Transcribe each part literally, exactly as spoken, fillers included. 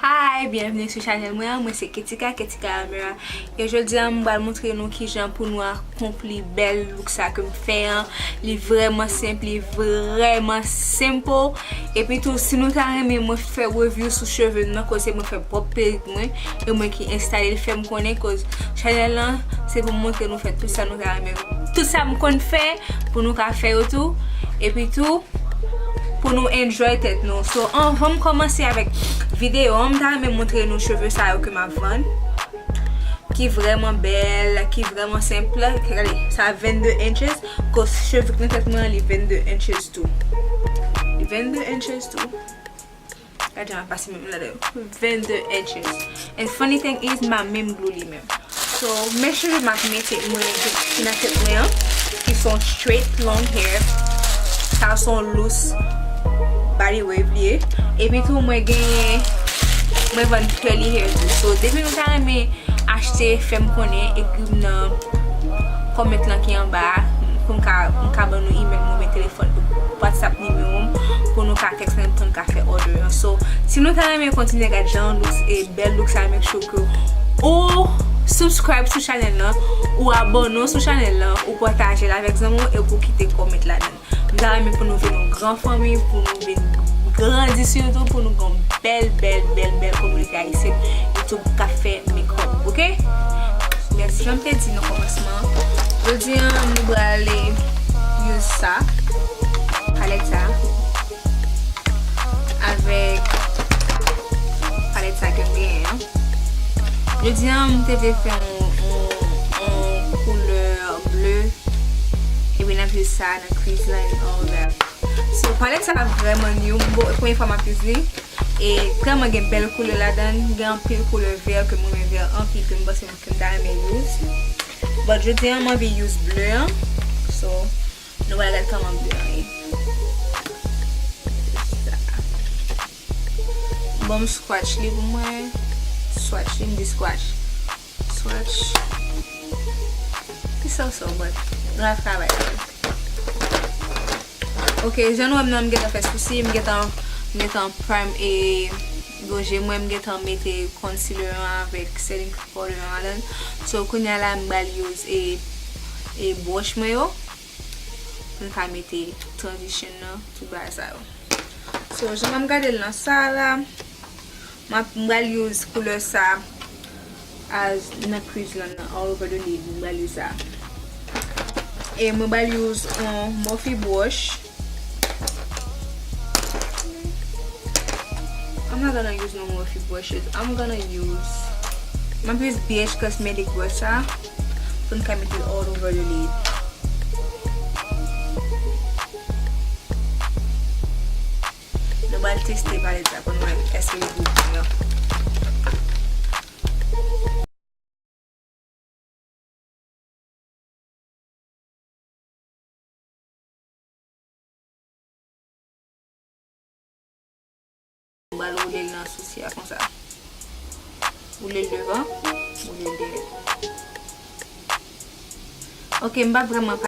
Hi, byenveni sou chanèl mwen an. Mwen se Ketika, Ketika Amira. E jodi a, mwen pral montre nou kijan pou nou akonpli bèl look sa ke m fè an. Li vrèman senp, li vrèman simple. Epi tou, si nou ta renmen mwen fè review sou cheve m nan, koz se mwen fè pwòp perik mwen, e mwen ki enstale l, fè m konnen, koz chanèl lan, se pou m montre nou fè tout sa nou ta renmen. Tout sa m konn fè, pou nou ka fè yo tou. Epi tou, pou nou enjoy tèt nou. So, anvan m kòmanse avèk videyo an, m ta renmen montre nou cheve sa yo ke m ap vann. Ki vrèman bèl, ki vrèman senp. Gade, sa vennde inches. Koz cheve k nan tèt mwen an, li vennde inches tou. Li vennde inches tou. Gade jan m ap pase men m ladan yo. Vennde inches. And funny thing is, m pa menm glou li menm. So, men cheve m ap mete mwen ki nan tèt mwen an, ki se yon straight long hair. Sa se yon loose body wave li ye. Epi tou, mwen genyen, mwen vann curly hair tou. So, depi nou ta renmen achte, fè m konnen, ekri m nan comment lan ki anba a, pou m ka, m ka ban nou email mwen oubyen telefòn, WhatsApp nimewo m, pou nou ka text mwen, pou n ka fè order an. So, si nou ta renmen kontinye gad jan look, e bèl look sa, make sure ke ou subscribe sou chanèl lan, ou abòne w sou chanèl lan, ou pataje l avèk zanmi w, epi ou kite comment ladan. M ta renmen pou nou vin yon gran fanmi, pou nou vin grandi sitou, pou nou gen yon bèl, bèl, bèl, bèl kominote ayisyèn YouTube k ap fè makeup, oke? Mèsi. Jan m te di nan kòmansman, jodi a, nou prale use sa, palèt sa, avèk palèt sa ke m genyen an. Jodi a, m te vle fè yon, yon, yon koulè ble. Epi n ap use sa nan kriz lan and all that. So, palèt sa vrèman new. Bon, premye fwa m ap use li. E vrèman gen bèl koulè ladan. Gen anpil koulè vè ke mwen renmen vè anpil ke m panse ke m ta renmen use. But jodi a, m anvi use ble an. So, nou pral gad kòman ble an ye. Sa. Bon, m swatch li pou mwen. Swatch li, m di swatch. Swatch. Ki so so, but nou ap travay avè l. Ok, jan nou wè m nan, m gentan fè sousi, m gentan, m gentan prime e gwo je mwen, m gentan mete concealer an avèk setting powder an ladan. So, kounye a la, m pral use e, e bwoch mwen yo. Pou n ka mete transition nan, tout bagay sa yo. So, jan m ap gade l nan sa la, m ap, m pral use koulè sa as nan kriz lan nan, all over the lid, m pral use sa. E mwen pral use yon Morphe brush. I'm not gonna use no Morphe brushes. I'm gonna use, m ap use B H Cosmetic brush sa, pou n ka mete l all over the lid. Nou pral teste palèt sa pou n wè èske li gou pou nou. M pral woule l nan sousi a konsa. Woule l devan, woule l dèyè. Ok, m pa vrèman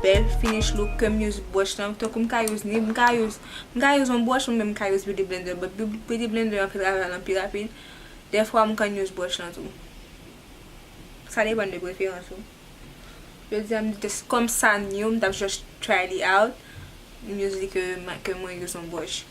bèl finish look ke m use brush lan, tankou m ka use ni, m ka use, m ka use yon brush, ou menm m ka use beauty blender, but beau- beauty blender an fè travay lan pi rapid. Dèfwa m konn use brush lan tou. Sa depann de preferans ou. Jodi a m just, kòm sa new, m t ap just try li out. M use li ke, ma- ke mwen use yon brush.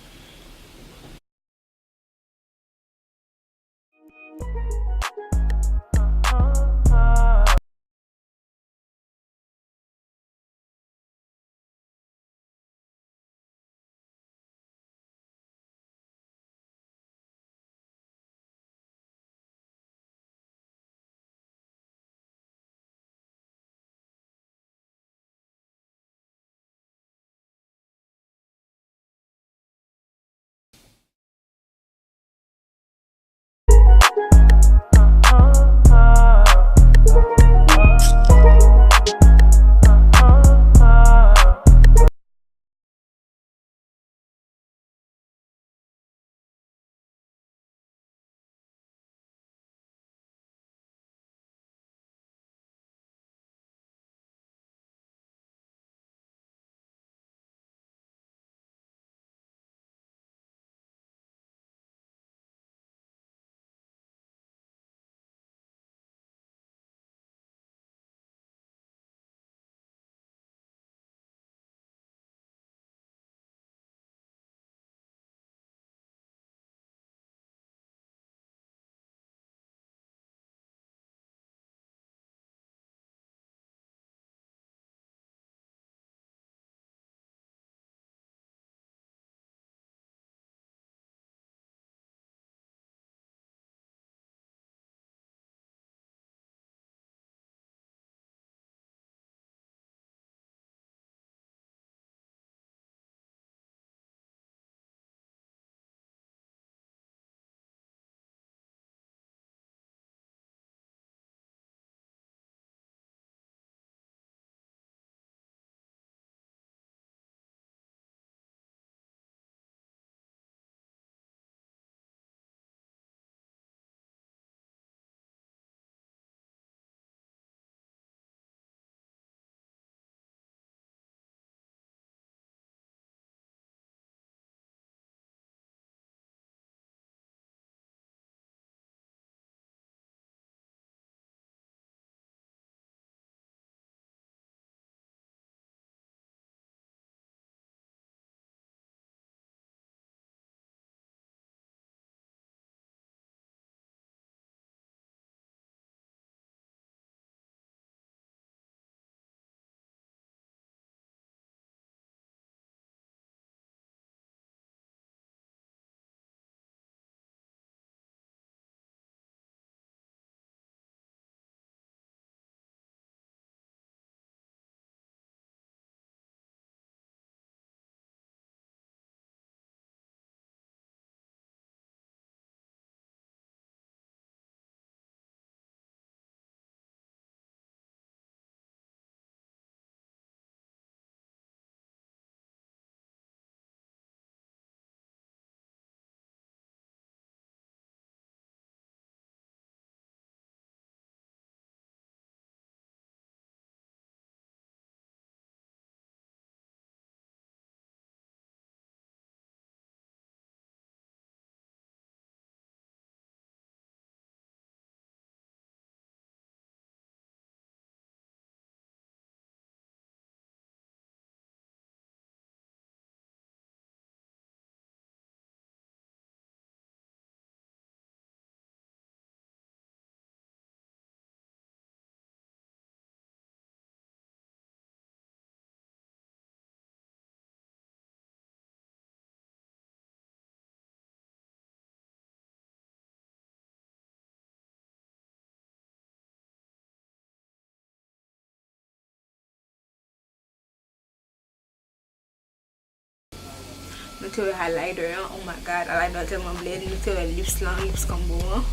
Nou te wè highlighter an, oh my god, highlighter an tèlman bèl, nou te wè lips lan, lips combo an.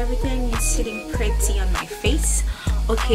Everything is sitting pretty on my face. Ok.